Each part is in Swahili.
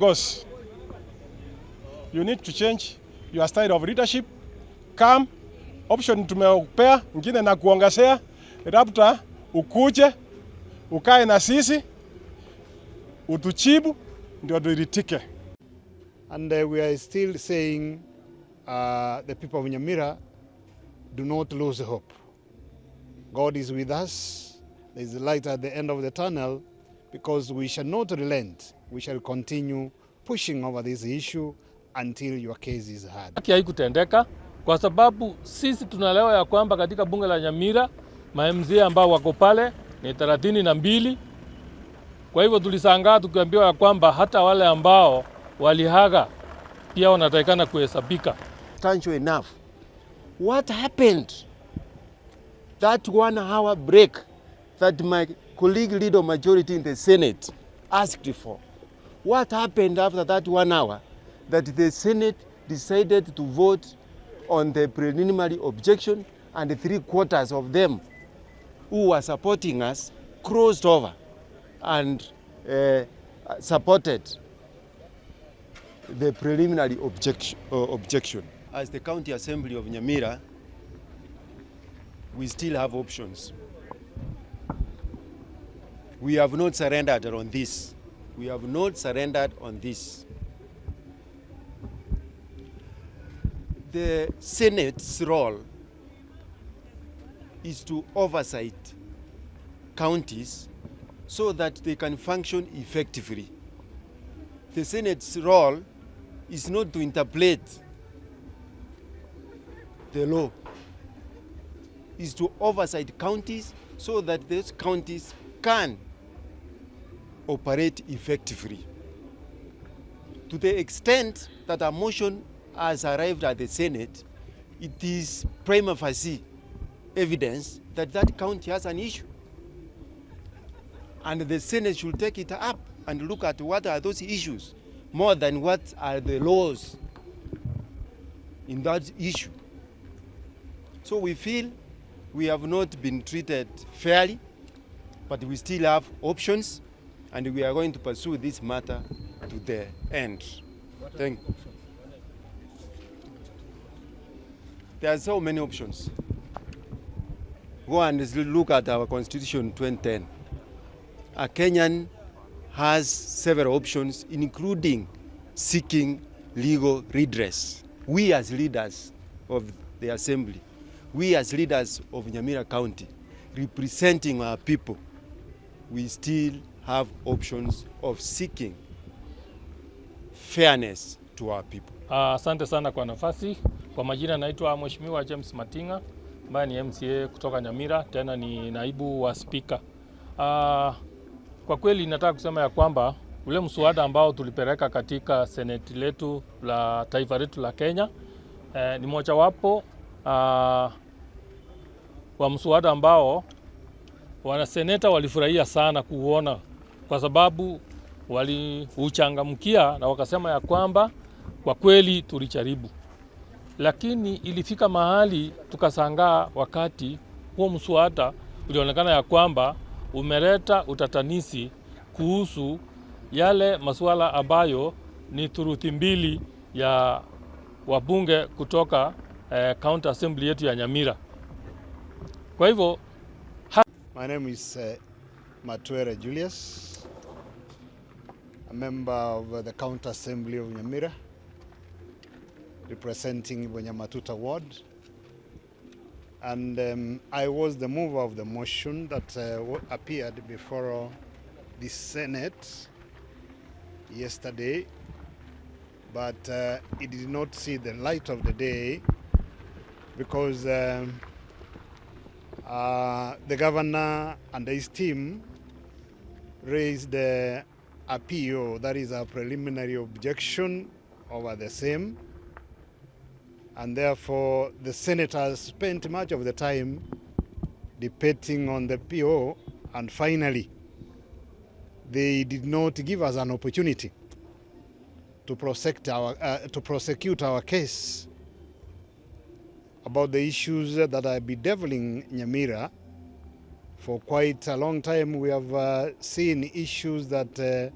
Because you need to change your style of leadership. Come, option tumekupea ingine na kuongezea, labda ukuje ukae na sisi utujibu ndio turidhike. And we are still saying the people of Nyamira, do not lose hope. God is with us. There is light at the end of the tunnel, because we shall not relent. We shall continue pushing over this issue until your case is heard. Haki haikutendeka kwa sababu sisi tunaelewa ya kwamba katika bunge la Nyamira ma MCA ambao wako pale ni 32. Kwa hivyo tulishangaa tukiambiwa ya kwamba hata wale ambao walihaga pia wanatakikana kuhesabika. Substantial enough. What happened? That 1 hour break that my colleague leader majority in the Senate asked for. What happened after that 1 hour that the Senate decided to vote on the preliminary objection, and 3/4 of them who were supporting us crossed over and supported the preliminary objection. As the County Assembly of Nyamira, we still have options. We have not surrendered on this. We have not surrendered on this. The Senate's role is to oversight counties so that they can function effectively. The Senate's role is not to interpolate the law, is to oversight counties so that those counties can operate effectively. To the extent that a motion has arrived at the Senate, it is prima facie evidence that that county has an issue. And the Senate should take it up and look at what are those issues more than what are the laws in that issue. So we feel we have not been treated fairly, but we still have options, and we are going to pursue this matter to the end. Thank you. There are so many options. Go and look at our Constitution 2010. A Kenyan has several options, including seeking legal redress. We as leaders of the Assembly, we as leaders of Nyamira County, representing our people, we still have options of seeking fairness to our people. Asante sana kwa nafasi. Kwa majina naitwa Mheshimiwa James Matinga ambaye ni MCA kutoka Nyamira, tena ni naibu wa spika. Kwa kweli nataka kusema ya kwamba ule mswada ambao tulipeleka katika seneti letu la taifa letu la Kenya ni mojawapo wa mswada ambao wanaseneta walifurahia sana kuona, kwa sababu waliuchangamkia na wakasema ya kwamba kwa kweli tulijaribu. Lakini ilifika mahali tukashangaa wakati huo mswada ulionekana ya kwamba umeleta utatanisi kuhusu yale masuala ambayo ni thuruthi mbili ya wabunge kutoka County Assembly yetu ya Nyamira. Kwa hivyo, My name is Matwere Julius, a member of the County Assembly of Nyamira, representing Ibonyamatuta Ward. And I was the mover of the motion that appeared before the Senate yesterday, but it did not see the light of the day because the governor and his team raised a PO, that is a preliminary objection over the same. And therefore, the senators spent much of the time debating on the PO, and finally, they did not give us an opportunity to prosecute our case about the issues that are bedeviling Nyamira. For quite a long time, we have seen issues that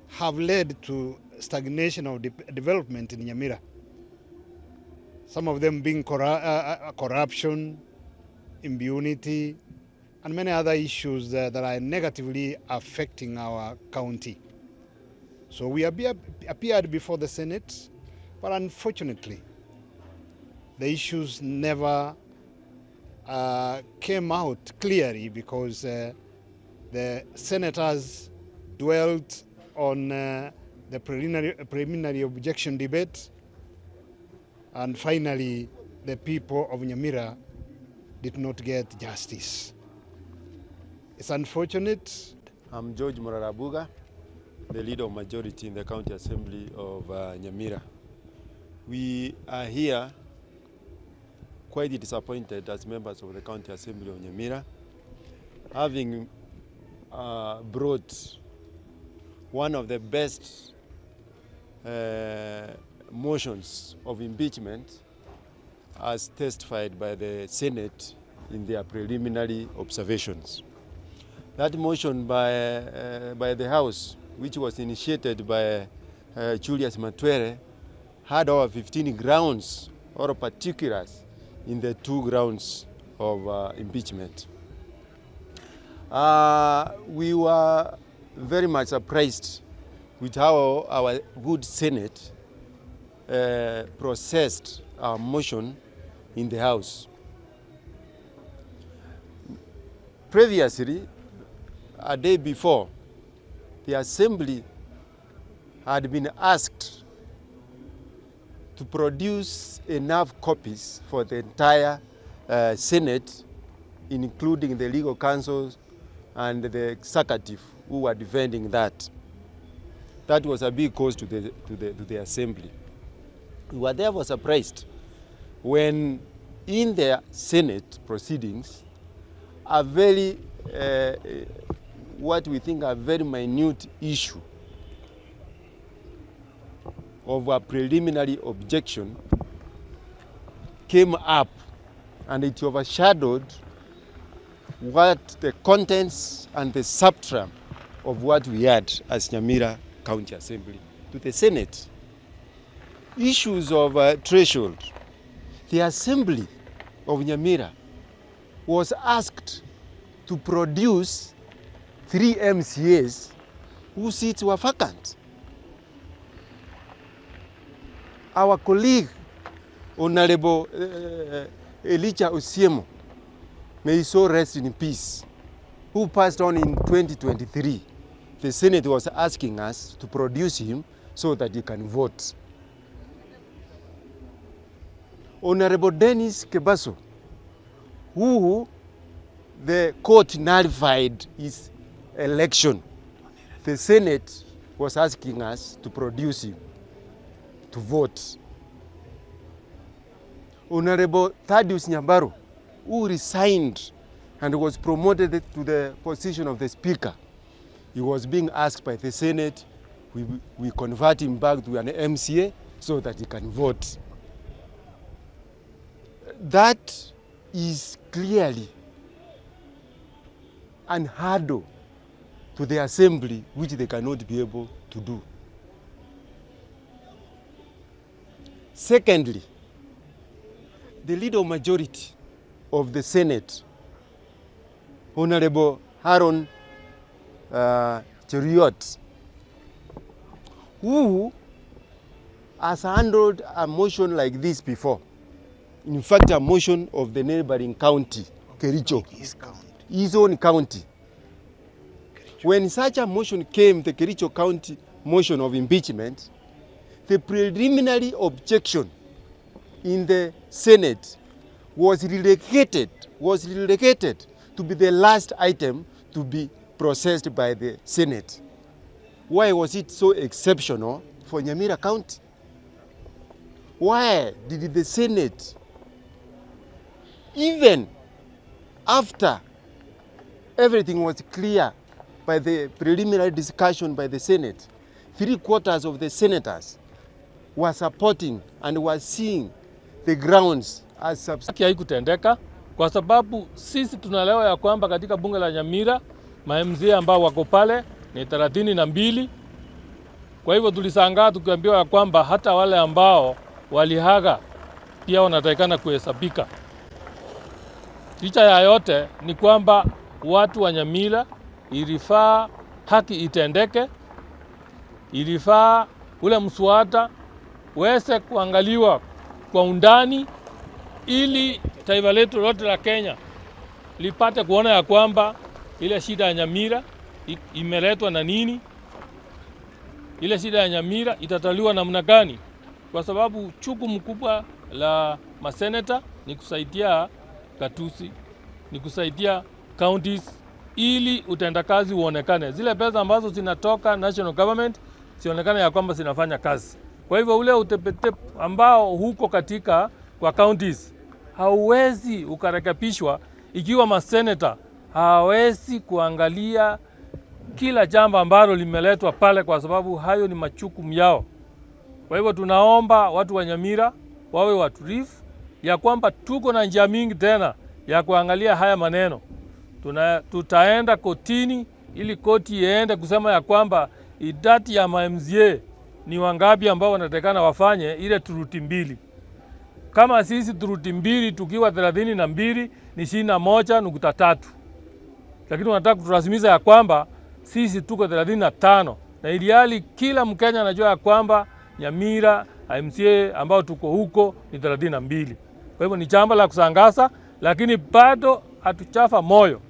have led to stagnation of development in Nyamira. Some of them being corruption, impunity, and many other issues that are negatively affecting our county. So we appeared before the Senate, but unfortunately, the issues never came out clearly because the senators dwelt on the preliminary objection debate, and finally the people of Nyamira did not get justice. It's unfortunate. I'm George Morara Abuga, the leader of majority in the County Assembly of Nyamira. We are here quite disappointed as members of the County Assembly of Nyamira, having brought one of the best motions of impeachment as testified by the Senate in their preliminary observations. That motion by the House, which was initiated by Julius Matere, had over 15 grounds or particulars in the two grounds of impeachment. We were very much surprised with how our good Senate processed our motion in the House. Previously, a day before, the Assembly had been asked to produce enough copies for the entire Senate, including the legal counsels and the executive who were defending that. That was a big cost to the Assembly. We were therefore surprised when in the Senate proceedings, a very, what we think a very minute issue of a preliminary objection came up, and it overshadowed what the contents and the substance of what we had as Nyamira County Assembly to the Senate. Issues of threshold. The Assembly of Nyamira was asked to produce 3 MCAs whose seats were vacant. Our colleague, Honorable Elijah Osiemo, may he so rest in peace, who passed on in 2023, the Senate was asking us to produce him so that he can vote. Honorable Dennis Kebaso, who the court nullified his election, the Senate was asking us to produce him to vote. Honorable Thaddeus Nyabaro, who resigned and was promoted to the position of the Speaker, he was being asked by the Senate, we convert him back to an MCA so that he can vote. That is clearly an hurdle to the Assembly, which they cannot be able to do. Secondly, the leader of majority of the Senate, Honorable Aaron Cheruiyot, who has handled a motion like this before. In fact, a motion of the neighboring county, Kericho, his own county. When such a motion came, the Kericho County motion of impeachment, the preliminary objection in the Senate was relegated to be the last item to be processed by the Senate. Why was it so exceptional for Nyamira County? Why did the Senate, even after everything was clear by the preliminary discussion by the Senate, 3/4 of the senators were supporting and were seeing the grounds as Haki haikutendeka kwa sababu sisi tunaelewa ya kwamba katika bunge la Nyamira ma MCA ambao wako pale ni 32. Kwa hivyo tulisangaa tukiambiwa ya kwamba hata wale ambao walihaga pia wanatakikana kuhesabika. Licha ya yote ni kwamba watu wa Nyamira ilifaa haki itendeke, ilifaa ule mswada uweze kuangaliwa kwa undani ili taifa letu lote la Kenya lipate kuona ya kwamba ile shida ya Nyamira imeletwa na nini, ile shida ya Nyamira itataliwa namna gani, kwa sababu jukumu kubwa la maseneta ni kusaidia gatuzi, ni kusaidia counties ili utendakazi uonekane. Zile pesa ambazo zinatoka national government zionekane ya kwamba zinafanya kazi. Kwa hivyo ule utepetepu ambao huko katika kwa counties hauwezi ukarekebishwa ikiwa maseneta hawezi kuangalia kila jambo ambalo limeletwa pale, kwa sababu hayo ni majukumu yao. Kwa hivyo tunaomba watu wa Nyamira wawe watulivu, ya kwamba tuko na njia mingi tena ya kuangalia haya maneno. Tutaenda kotini ili koti iende kusema ya kwamba idadi ya ma-MCA ni wangapi ambao wanatakikana wafanye ile turuti mbili. Kama sisi turuti mbili tukiwa 32 ni 21.3. Lakini wanataka kutulazimisha ya kwamba sisi tuko 35, na ilhali kila Mkenya anajua ya kwamba Nyamira MCA ambao tuko huko ni 32. Kwa hivyo ni jambo la kusangaza, lakini bado hatuchafa moyo.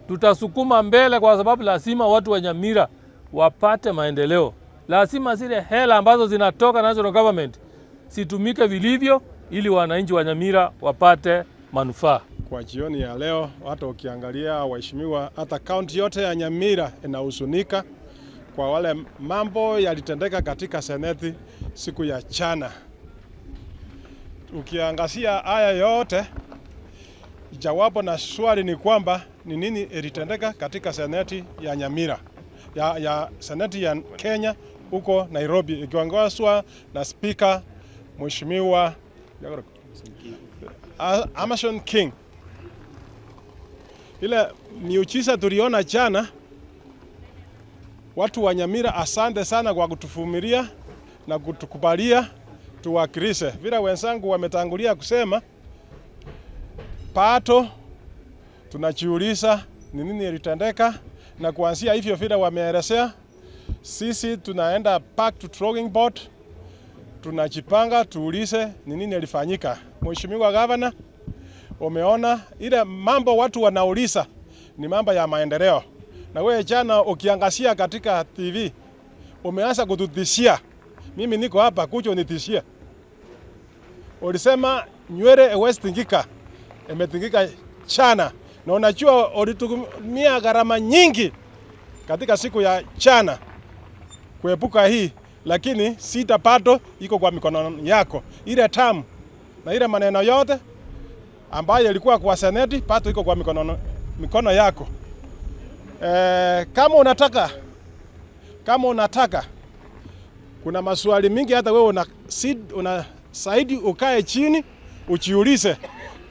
Tutasukuma mbele kwa sababu lazima watu wa Nyamira wapate maendeleo. Lazima zile hela ambazo zinatoka national government situmike vilivyo ili wananchi wa Nyamira wapate manufaa. Kwa jioni ya leo, hata ukiangalia waheshimiwa, hata kaunti yote ya Nyamira inahuzunika kwa wale mambo yalitendeka katika seneti siku ya jana. Ukiangazia haya yote, jawabu na swali ni kwamba ni nini ilitendeka katika seneti ya Nyamira, ya seneti ya Kenya huko Nairobi, ikiongozwa na Speaker Mheshimiwa Amason King. Ile miujiza tuliona jana, watu wa Nyamira, asante sana kwa kutuvumilia na kutukubalia tuwakilishe. Vile wenzangu wametangulia kusema, pato tunajiuliza ni nini ilitendeka, na kuanzia hivyo vile wameelezea, sisi tunaenda back to drawing board, tunajipanga tuulize ni nini ilifanyika. Mheshimiwa Governor, umeona ile mambo watu wanauliza ni mambo ya maendeleo, na wewe jana ukiangazia katika TV umeanza kututishia. Mimi niko hapa kuja unitishia. Ulisema nywele haiwezi tingika, imetingika chana, na unajua ulitumia gharama nyingi katika siku ya chana kuepuka hii, lakini sita pato iko kwa mikono yako. Ile tamu na ile maneno yote ambayo ilikuwa kwa seneti, pato iko kwa mikono yako. Kama unataka kuna maswali mingi hata wewe unasaidi ukae chini ujiulize,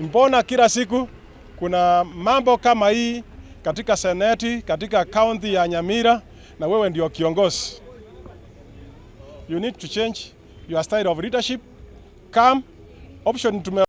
mbona kila siku kuna mambo kama hii katika seneti, katika county ya Nyamira, na wewe ndio kiongozi. You need to change your style of leadership. Come, option tume